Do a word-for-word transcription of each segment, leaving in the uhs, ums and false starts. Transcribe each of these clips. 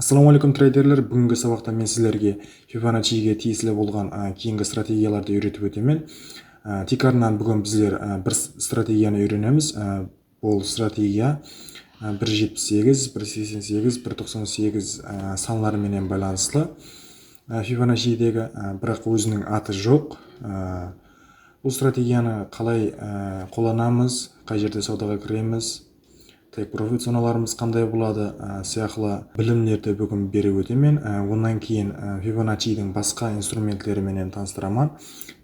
Assalamu aleykum, treyderler. Búgingi sabaqta men sizlerge Fibonaccige tiyisli bolǵan, a, keyingi strategiyalardı úyretip ótemen. A, tiykarınan búgin bizler, a, bir s-, strategiyanı úyrenemiz. A, bul strategiya, a, bir jetpis segiz, bir seksen segiz, bir toqsan segiz, a, sanları menen baylanıslı. A, Fibonaccidegi, a, biraq óziniń atı joq. A, bul strategiyanı qalay, a, qollanamız, qay jerde sawdaǵa kiremiz, take profit zonalarımız qanday boladı, a, sıyaqlı bilimlerdi búgin berip ótemen. A, onnan keyin, a, Fibonaccidiń basqa instrumentleri menen tanıstıraman.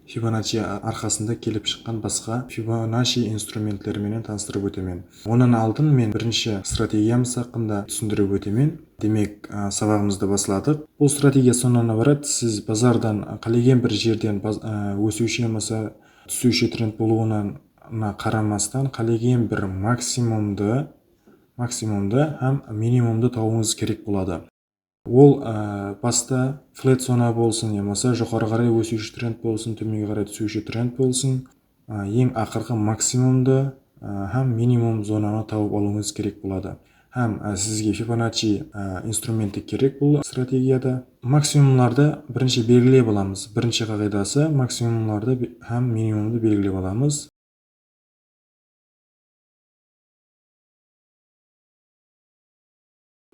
Fibonacci a-, arqasında kelip shıqqan basqa Fibonacci instrumentleri menen tanıstırıp ótemen. Onnan aldın men birinshi strategiyamız haqqında túsindirip ótemen. Demek, a, sabaǵımızdı basladıq. Bul strategiya sonnan ibarat, siz bazardan, a, qálegen bir jerden baz-, a, ósiwshi yamasa túsiwshi trend bolıwına qaramastan, qálegen bir maksimumdı, maksimumdı hám minimumdı tabıwıńız kerek boladı. Ol, a, basta flat zona bolsın, yamasa joqarı qaray ósiwshi trend bolsın, tómenge qaray túsiwshi trend bolsın, a, eń aqırǵı maksimumdı, a, hám minimum zonanı tawıp alıwıńız kerek boladı. Hám, a, sizge Fibonacci, a, instrumenti kerek bul strategiyada. Maksimumlardı birinshi belgilep alamız. Birinshi qaǵıydası, maksimumlardı be-, hám minimumdı belgilep alamız.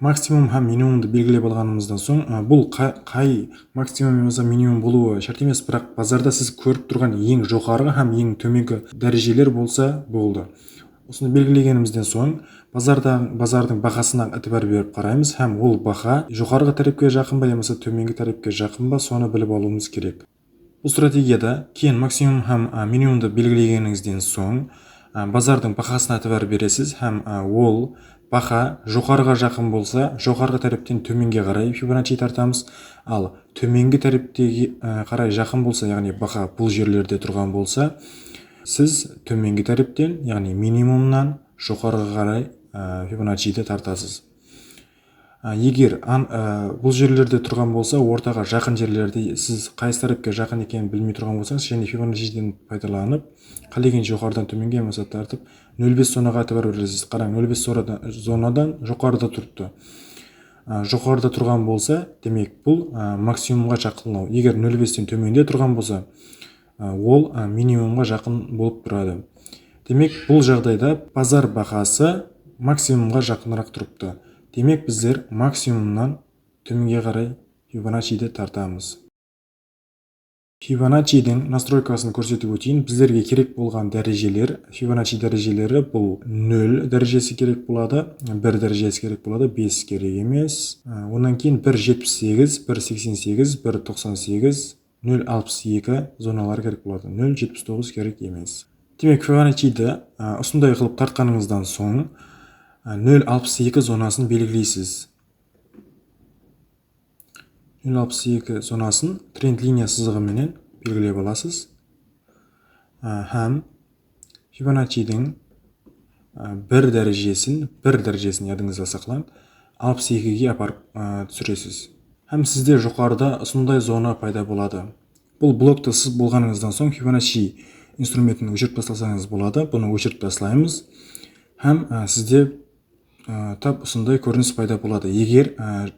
Maksimum hám minimumdı belgilep alǵanımızdan soń, a, bul qa-, qay maksimum yamasa minimum bolıwı shárt emes, biraq bazarda siz kórip turǵan eń joqarǵı hám eń tómengi dárejeler bolsa boldı. Usını belgilegenimizden soń, bazarda, bazardıń bahasına itibar berip qaraymız hám ol baha joqarǵı tárepke jaqın ba yamasa tómengi tárepke jaqın ba, sonı bilip alıwımız kerek. Bul strategiyada keyin maksimum hám, a, minimumdı belgilegenińizden soń, a, bazardıń bahasına itibar beresiz hám, a, ol baha joqarıǵa jaqın bolsa, joqarǵı tárepten tómenge qaray Fibonacci tartamız. Al, tómengi táreptegi, a, qaray jaqın bolsa, yaǵnıy baha bul jerlerde turǵan bolsa, siz tómengi tárepten, yaǵnıy minimumnan joqarıǵa qaray, a, Fibonaccidi tartasız. A, eger an-, a, bul jerlerde turǵan bolsa, ortaǵa jaqın jerlerde siz qaysı tárepke jaqın ekenin bilmey turǵan bolsańız, jáne Fibonacciden paydalanıp, qálegen joqarıdan tómenge yamasa tartıp, nol bes zonaǵa itibar beresiz. Qarań, nol bes zonadan, zonadan joqarıda turıptı. A, joqarıda turǵan bolsa, demek, bul, a, maksimumǵa jaqınlaw. Eger nol besten tómende turǵan bolsa, a, ol, a, minimumǵa jaqın bolıp turadı. Demek, bul jaǵdayda bazar bahası maksimumǵa jaqınıraq turıptı. Demek, bizler maksimumnan tómenge qaray Fibonaccidi tartamız. Fibonaccidiń nastroykasın kórsetip óteyin. Bizlerge kerek bolǵan dárejeler, Fibonacci dárejeleri, bul nol dárejesi kerek boladı, bir dárejesi kerek boladı, bes kerek emes. Á, onnan keyin bir jetpis segiz, bir seksen segiz, bir toqsan segiz, nol alpıs eki zonaları kerek boladı. Nol jetpis toǵız kerek emes. Demek, Fibonaccidi, á, usınday qılıp tartqanıńızdan soń, á, nol alpıs eki zonasın belgileysiz. Nol alpıs eki zonasın trend liniya sızıǵı menen belgilep alasız. Á, hám Fibonaccidiń, á, bir dárejesin, bir dárejesin yadıńızda saqlań, alpıs ekige aparıp, á, túsiresiz. Hám sizde joqarıda usınday zona payda boladı. Bul bloktı sızıp bolǵanıńızdan soń Fibonacci instrumentin óshirip taslasańız boladı. Bunı óshirip taslaymız. Hám, á, sizde, á, tap usınday kórinis payda boladı. Eger, á,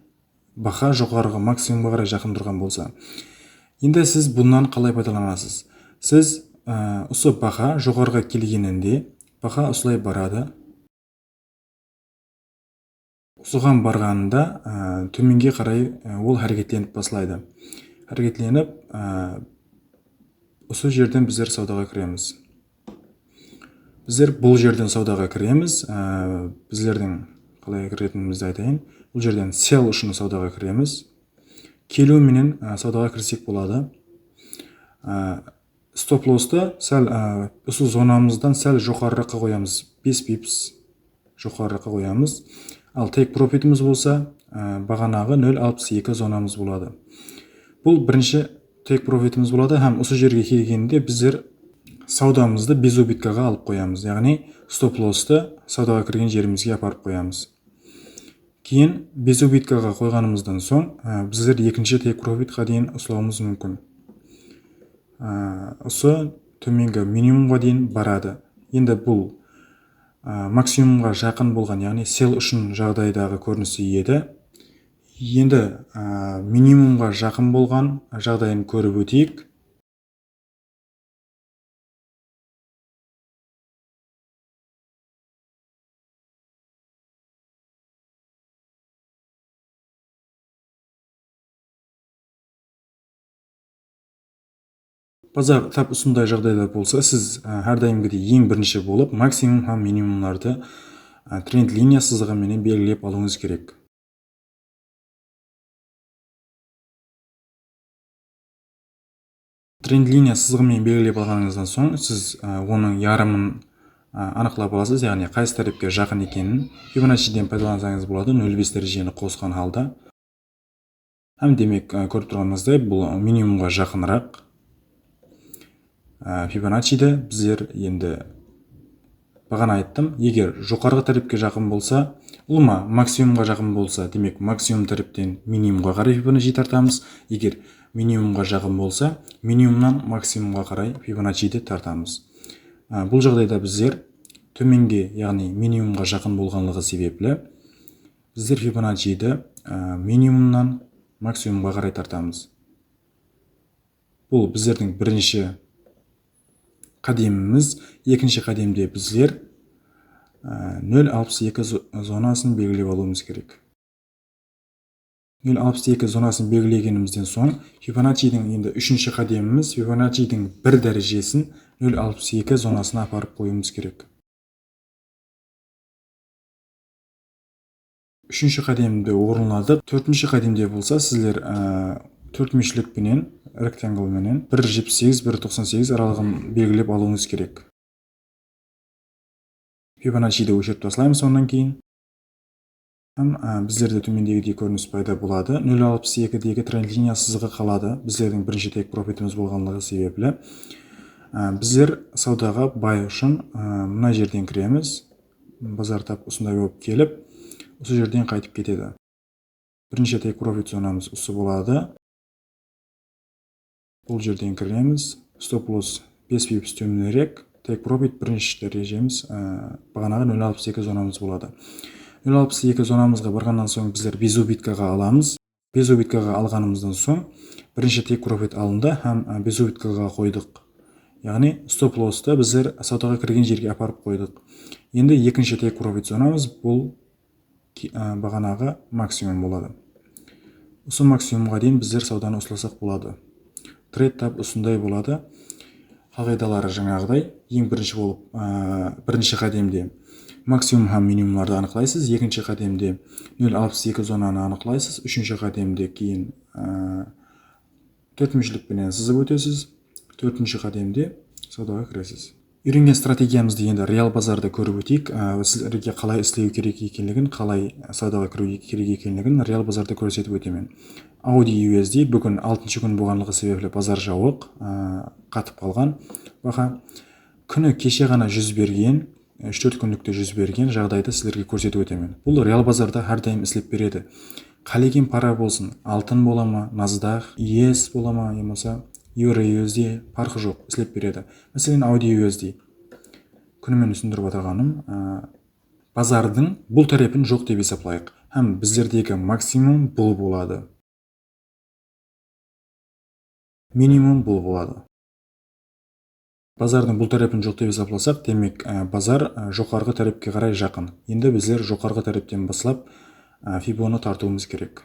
baha joqarıǵı maksimumǵa qaray jaqın turǵan bolsa. Endi siz bunnan qalay paydalanasız? Siz, á, usı baha joqarıǵa kelgeninde baha usılay baradı. Usıǵan barǵanında, á, tómenge qaray, á, ol háreketlenip baslaydı. Háreketlenip, á, usı jerden bizler sawdaǵa kiremiz. Bizler bul jerden sawdaǵa kiremiz. Á, bizlerdiń qalay kiretinimizdi aytayın. Bul jerden sell ushın sawdaǵa kiremiz. Keliw menen, á, sawdaǵa kirsek boladı. Á, stop losstı sál, á, usı zonamızdan sál joqarıraqqa qoyamız. Bes pips joqarıraqqa qoyamız. Al take profitimiz bolsa, á, baǵanaǵı nol alpıs eki zonamız boladı. Bul birinshi take profitimiz boladı hám usı jerge kelgende bizler sawdamızdı bez ubitkaǵa alıp qoyamız. Yaǵnıy stop losstı sawdaǵa kirgen jerimizge aparıp qoyamız. Keyin bez ubitkaǵa qoyǵanımızdan soń, á, bizler ekinshi take profitqa deyin uslawımız múmkin. Á, usı tómengi minimumǵa deyin baradı. Endi bul, á, maksimumǵa jaqın bolǵan, yaǵnıy sell ushın jaǵdaydaǵı kórinisi edi. Endi, á, minimumǵa jaqın bolǵan jaǵdayın kórip óteyik. Bazar tap usınday jaǵdayda bolsa, siz, á, hár dayımgidey eń birinshi bolıp maksimum hám minimumlardı, á, trend liniya sızıǵı menen belgilep alıwıńız kerek. Trend liniya sızıǵı menen belgilep alǵanıńızdan soń, siz, á, onıń yarımın, á, anıqlap alasız, yaǵnıy qaysı tárepke jaqın ekenin. Fibonacciden paydalansańız boladı, nol bes dárejeni qosqan halda. Hám demek, á, kórip turǵanıńızday, bul minimumǵa jaqınıraq. Á, Fibonaccide bizler endi baǵana ayttım, eger joqarǵı tárepke jaqın bolsa, ulıwma maksimumǵa jaqın bolsa, demek, maksimum tárepten minimumǵa qaray Fibonacci tartamız. Eger minimumǵa jaqın bolsa, minimumnan maksimumǵa qaray Fibonaccidi tartamız. Á, bul jaǵdayda bizler tómenge, yaǵnıy minimumǵa jaqın bolǵanlıǵı sebepli, bizler Fibonaccidi, á, minimumnan maksimumǵa qaray tartamız. Bul bizlerdiń birinshi qádemimiz. Ekinshi qádemde bizler, á, nol alpıs eki zo-, zonasın belgilep alıwımız kerek. Nol alpıs eki zonasın belgilegenimizden soń, Fibonaccidiń endi úshinshi qádemimiz, Fibonaccidiń bir dárejesin nol alpıs eki zonasına aparıp qoyıwımız kerek. Úshinshi qádemdi orınladıq. Tórtinshi qádemde bolsa sizler, á, tórtmúyeshlik penen, rectangle menen bir jetpis segiz, bir toqsan segiz aralıǵın belgilep alıwıńız kerek. Fibonaccidi óshirip taslaymız onnan keyin. Hám, á, bizlerde tómendegidey kórinis payda boladı. Nol alpıs ekidegi trend liniya sızıǵı qaladı. Bizlerdiń birinshi take profitimiz bolǵanlıǵı sebepli. Á, bizler sawdaǵa buy ushın, á, mına jerden kiremiz. Bazar tap usınday bolıp kelip, usı jerden qaytıp ketedi. Birinshi take profit zonamız usı boladı. Bul jerden kiremiz. Stop loss bes pips tómenirek. Take profit birinshi dárejemiz, e, baǵanaǵı nol alpıs eki zonamız boladı. Nol alpıs eki zonamızǵa barǵannan soń bizler bezubitkaǵa alamız. Bezubitkaǵa alǵanımızdan soń birinshi take profit alındı hám, e, bezubitkaǵa qoydıq. Yaǵnıy stop losstı bizler sawdaǵa kirgen jerge aparıp qoydıq. Endi ekinshi take profit zonamız bul ki-, á, baǵanaǵı maksimum boladı. Usı maksimumǵa deyin bizler sawdanı uslasaq boladı. Trade tap usınday boladı. Qaǵıydaları jańaǵıday, eń birinshi bolıp, á, birinshi qádemde maksimum hám minimumlardı anıqlaysız, ekinshi qádemde nol alpıs eki zonanı anıqlaysız, úshinshi qádemde keyin, á, tórtmúyeshlik penen sızıp ótesiz. Tórtinshi qádemde sawdaǵa kiresiz. Úyrengen strategiyamızdı endi real bazarda kórip óteyik. Á, sizlerge qalay islew kerek ekenligin, qalay sawdaǵa kiriw kerek ekenligin real bazarda kórsetip ótemen. A U D U S D búgin altınshı kún bolǵanlıǵı sebepli bazar jawıq. Á, qatıp qalǵan. Baha kúni keshe ǵana júz bergen, e, úsh-tórt kúnlikte júz bergen jaǵdaydı sizlerge kórsetip ótemen. Bul real bazarda hár dayım islep beredi. Qálegen para bolsın, altın bola ma, Nasdaq, U S bola ma, yamasa Euro U S D, parqı joq, islep beredi. Máselen, A U D U S D. Kúnimen túsindirip atırǵanım, e, bazardıń bul tárepin joq dep esaplayıq. Hám bizlerdegi maksimum bul boladı. Minimum bul boladı. Bazardıń bul tárepin joq dep esaplasaq, demek, e, bazar, e, joqarǵı tárepke qaray jaqın. Endi bizler joqarǵı tárepten baslap, e, Fibonı tartıwımız kerek.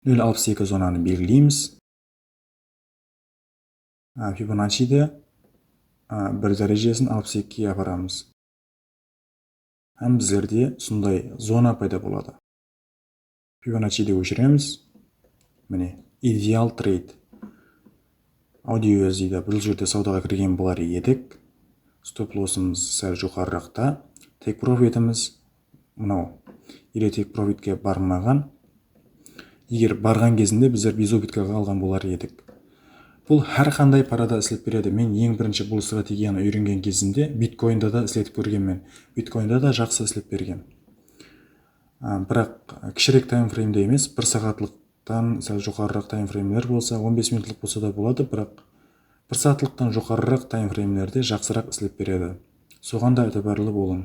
Nol alpıs eki zonanı belgileymiz. Á, Fibonaccide, á, bir dárejesin alpıs ekige aparamız. Hám bizlerde usınday zona payda boladı. Fibonaccide óshiremiz. Mine, ideal trade. A U D U S D de bul jerde sawdaǵa kirgen bolar edik. Stop lossımız sál joqarıraqta. Take profitimiz mınaw. Ele take profitke barmaǵan. Eger barǵan gezinde bizler bezubitkaǵa alǵan bolar edik. Bul hár qanday parada islep beredi. Men eń birinshi bul strategiyanı úyrengen gezimde bitkoinde da isletip kórgenmen. Bitkoinde da jaqsı islep bergen. Á, biraq kishirek taymfreymde emes, bir saatlıqtan sál joqarıraq taymfreymler bolsa, on bes minutlıq bolsa da boladı, biraq bir saatlıqtan joqarıraq taymfreymlerde jaqsıraq islep beredi. Soǵan da itibarlı bolıń.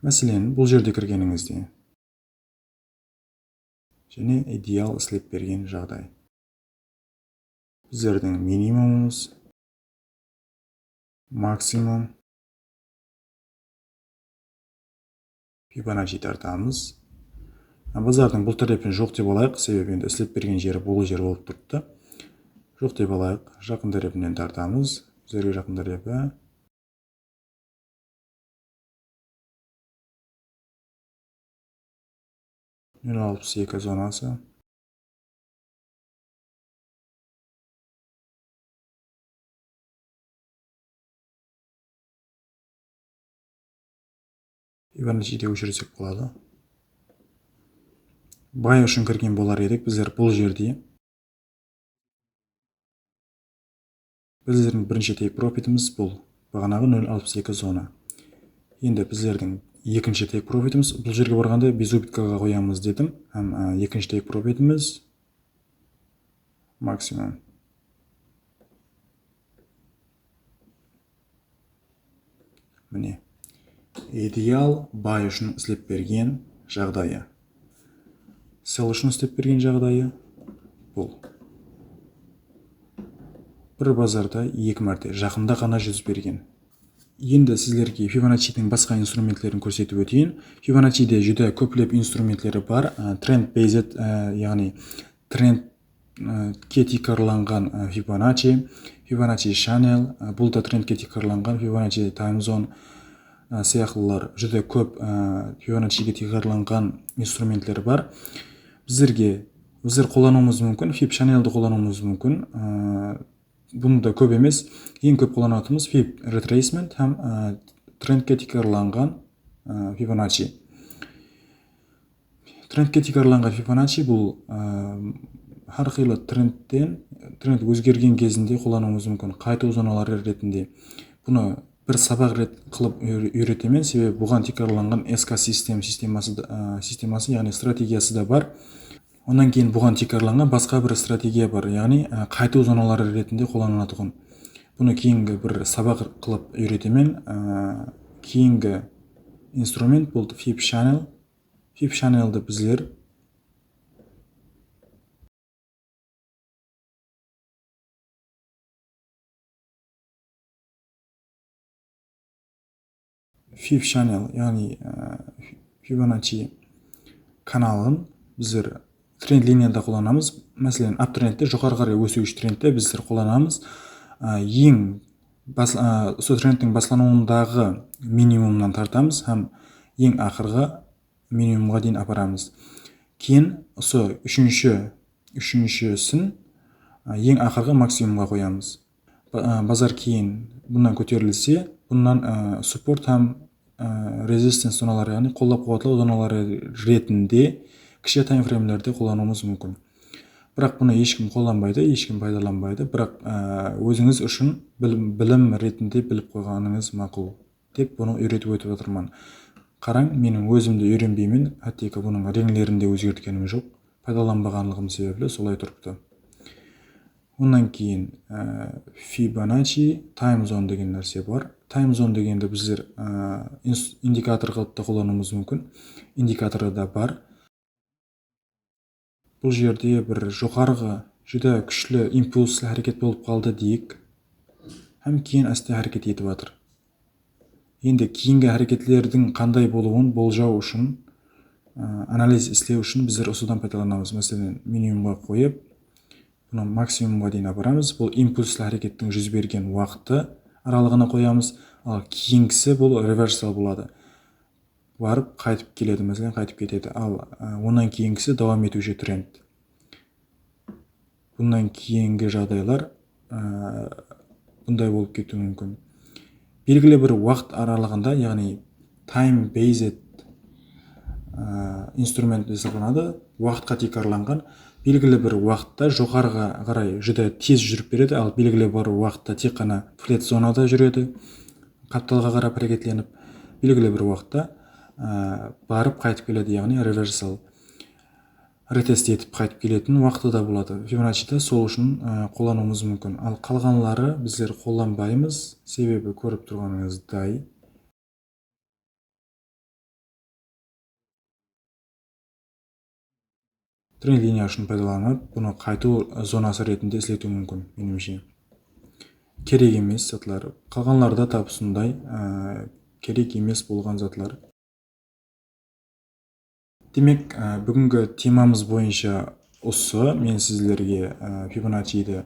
Máselen, bul jerde kirgenińizde jáne ideal islep bergen jaǵday. Bizlerdiń minimumımız, maksimum, Fibonacci tartamız. Ha, bazardıń bul tárepin joq dep alayıq, sebebi endi islep bergen jeri bul jer bolıp turıptı. Joq dep alayıq, jaqın tárepinen tartamız. Bizlerge jaqın tárepi nol alpıs eki zonası. Fibonacci de óshirsek boladı. Bay ushın kirgen bolar edik bizler bul jerde. Bizlerdiń birinshi take profitimiz bul. Baǵanaǵı nol alpıs eki zona. Endi bizlerdiń ekinshi take profitimiz. Bul jerge barǵanda bez ubitkaǵa qoyamız dedim. Hám, á, ekinshi take profitimiz maksimum. Mine, ideal bay ushın islep bergen jaǵdayı. Sell ushın islep bergen jaǵdayı bul. Bir bazarda eki márte, jaqında ǵana júz bergen. Endi sizlerge Fibonaccidiń basqa instrumentlerin kórsetip óteyin. Fibonaccide júdá kóplep instrumentleri bar. Á, trend based, á, yaǵnıy trend e, ke tiykarlanǵan, e, Fibonacci, Fibonacci Channel, e, bul da trendke tiykarlanǵan Fibonacci Time Zone, e, sıyaqlılar júdá kóp, e, Fibonacciǵe tiykarlanǵan instrumentler bar. Bizlerge, bizler qollanıwımız múmkin, Fib Channeldi qollanıwımız múmkin. E, bunı da kóp emes, eń kóp qollanatınımız Fib Retracement hám, e, trendke tiykarlanǵan, e, Fibonacci. Trendke tiykarlanǵan Fibonacci bul, á, hár qıylı trendten, trend ózgergen gezinde qollanıwımız múmkin. Qaytıw zonaları retinde. Bunı bir sabaq ret qılıp úyre-, úyretemen, sebebi buǵan tiykarlanǵan S K sistem, sisteması da, á, sisteması, yaǵnıy strategiyası da bar. Onnan keyin buǵan tiykarlanǵan basqa bir strategiya bar, yaǵnıy, á, qaytıw zonaları retinde qollanılatuǵın. Bunı keyingi bir sabaq qılıp úyretemen. Á, keyingi instrument bul Fib Channel. Fib Channeldi bizler Fib Channel, yaǵnıy, e, Fibonacci kanalın bizler trend liniyada qollanamız. Máselen, uptrendte, joqarı qaray ósiwshi trendte bizler qollanamız. E, eń bas-, e, usı trendtiń baslanıwındaǵı minimumnan tartamız hám eń aqırǵı minimumǵa deyin aparamız. Keyin usı úshinshi, úshinshisin, a, eń aqırǵı maksimumǵa qoyamız. Ba-, a, bazar keyin bunnan kóterilse, bunnan, a, support hám, a, resistance zonaları, yaǵnıy qollap-quwatlaw zonaları retinde kishi taymfreymlerde qollanıwımız múmkin. Biraq bunı hesh kim qollanbaydı, hesh kim paydalanbaydı. Biraq, a, ózińiz ushın bilim, bilim retinde bilip qoyǵanıńız maqul. Dep bunı úyretip ótip atırman. Qarań, meniń ózim de úyrenbeymen, hátteki bunıń reńlerin de ózgertkenim joq. Paydalanbaǵanlıǵım sebepli solay turıptı. Onnan keyin, e, Fibonacci time zone degen nárse bar. Time zone degendi bizler, e, ins-, indikator qılıp ta qollanıwımız múmkin. Indikatorı da bar. Bul jerde bir joqarǵı, júdá kúshli impulslı háreket bolıp qaldı deyik. Hám keyin áste háreket etip atır. Endi keyingi háreketlerdiń qanday bolıwın boljaw ushın, ı, analiz islew ushın bizler usıdan paydalanamız. Máselen, minimumǵa qoyıp, bunı maksimumǵa deyin aparamız. Bul impulslı hárekettiń júz bergen waqtı aralıǵına qoyamız. Al, keyingisi bul reversal boladı. Barıp qaytıp keledi, máselen, qaytıp ketedi. Al, ı, onnan keyingisi dawam etiwshi trend. Bunnan keyingi jaǵdaylar, ı, bunday bolıp ketiwi múmkin. Belgili bir waqıt aralıǵında, yaǵnıy time based, ı, instrument esaplanadı, waqıtqa tiykarlanǵan. Belgili bir waqıtta joqarıǵa qaray júdá tez júrip beredi, al belgili bir waqıtta tek ǵana flat zonada júredi. Qaptalǵa qarap háreketlenip, belgili bir waqıtta, á, barıp qaytıp keledi, yaǵnıy reversal. Retest etip qaytıp keletin waqtı da boladı. Fibonaccide sol ushın, á, qollanıwımız múmkin. Al qalǵanları bizler qollanbaymız, sebebi kórip turǵanıńızday, Trend liniya ushın paydalanıp, bunı qaytıw zonası retinde isletiw múmkin, menimshe. Kerek emes zatlar. Qalǵanları da tap usınday, á, kerek emes bolǵan zatlar. Demek, á, búgingi temamız boyınsha usı. Men sizlerge, á, Fibonaccidi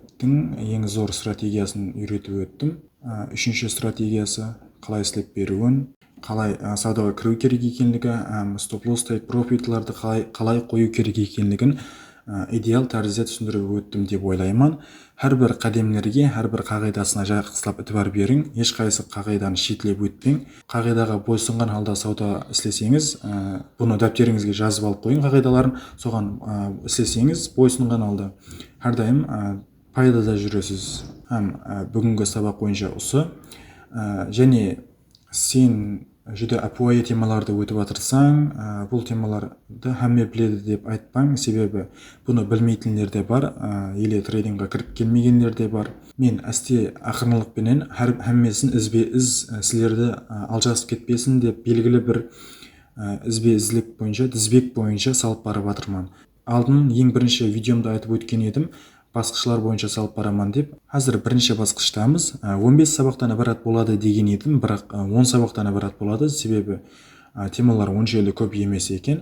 eń zor strategiyasın úyretip óttim. Á, úshinshi strategiyası, qalay islep beriwin, qalay, á, sawdaǵa kiriw kerek ekenligi, hám stop-loss, take profitlardı qalay, qalay qoyıw kerek ekenligin, á, ideal tárizde túsindirip óttim dep oylayman. Hár bir qádemlerge, hár bir qaǵıydasına jaqsılap itibar beriń. Hesh qaysı qaǵıydanı shetlep ótpeń. Qaǵıydaǵa boysınǵan halda sawda isleseńiz, á, bunı dápterińizge jazıp alıp qoyıń qaǵıydaların. Soǵan, á, isleseńiz, boysınǵan halda hár dayım, á, paydada júresiz. Hám, á, búgingi sabaq boyınsha usı. Á, jáne sen júdá ápiwayı temalardı ótip atırsań, á, bul temalardı hámme biledi dep aytpań, sebebi bunı bilmeytinler de bar, á, ele treydingqa kirip kelmegenler de bar. Men áste aqırınlıq penen hár, hámmesin izbe-iz, á, sizlerdi, á, aljasıp ketpesin dep belgili bir, á, izbe-izlik boyınsha, dizbek boyınsha salıp barıp atırman. Aldın eń birinshi videomda aytıp ótken edim, basqıshlar boyınsha salıp baraman dep. Házir birinshi basqıshtamız. Á, on bes sabaqtan ibarat boladı degen edim, biraq, á, on sabaqtan ibarat boladı, sebebi, á, temalar onshelli kóp emes eken.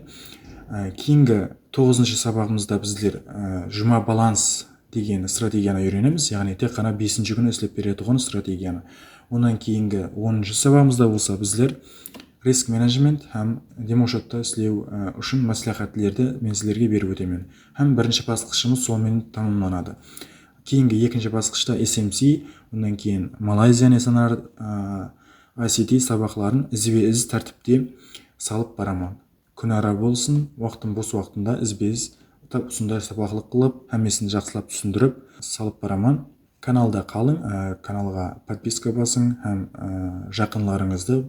Á, keyingi toǵızınshı sabaǵımızda bizler, á, juma balans degen strategiyanı úyrenemiz, yaǵnıy tek ǵana besinshi kúni islep beretuǵın strategiyanı. Onnan keyingi onınshı sabaǵımızda bolsa bizler risk menejment hám demoshotta islew, e, ushın másláhátlerdi men sizlerge berip ótemen. Hám birinshi basqıshımız sonımen tamamlanadı. Keyingi ekinshi basqıshta S M C, onnan keyin Malayzian S N R, e, I C T sabaqların izbe-iz tártipte salıp baraman. Kún ara bolsın, waqtım bos waqtında izbe-iz tap usınday sabaqlıq qılıp, hámmesin jaqsılap túsindirip salıp baraman. Kanalda qalıń, e, kanalǵa podpiska basıń hám, e, jaqınlarıńızdı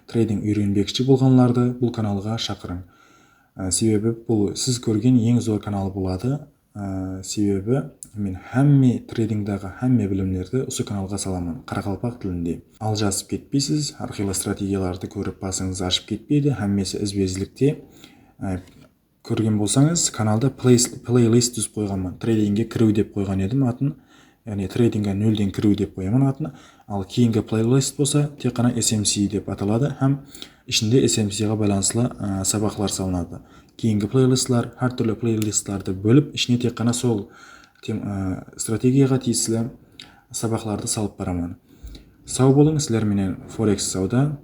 treyding úyrenbekshi bolǵanlardı bul kanalǵa shaqırıń. E, sebebi bul siz kórgen eń zor kanal boladı. E, sebebi men hámme treydingdaǵı hámme bilimlerdi usı kanalǵa salaman, qaraqalpaq tilinde. Aljasıp ketpeysiz, hár qıylı strategiyalardı kórip basıńız ashıp ketpeydi, hámmesi izbe-izlikte. E, Kórgen bolsańız, kanalda play-, playlist dúzip qoyǵanman. Treydingge kiriw dep qoyǵan edim atın. Yaǵnıy treydingge nolden kiriw dep qoyaman atın. Al keyingi playlist bolsa tek ǵana S M C dep ataladı hám ishinde S M C ǵa baylanıslı, ı, sabaqlar salınadı. Keyingi playlistlar, hár túrli playlistlardı bólip, ishine tek ǵana sol tem-, ı, strategiyaǵa tiyisli sabaqlardı salıp baraman. Saw bolıń, sizler menen Forex sawda.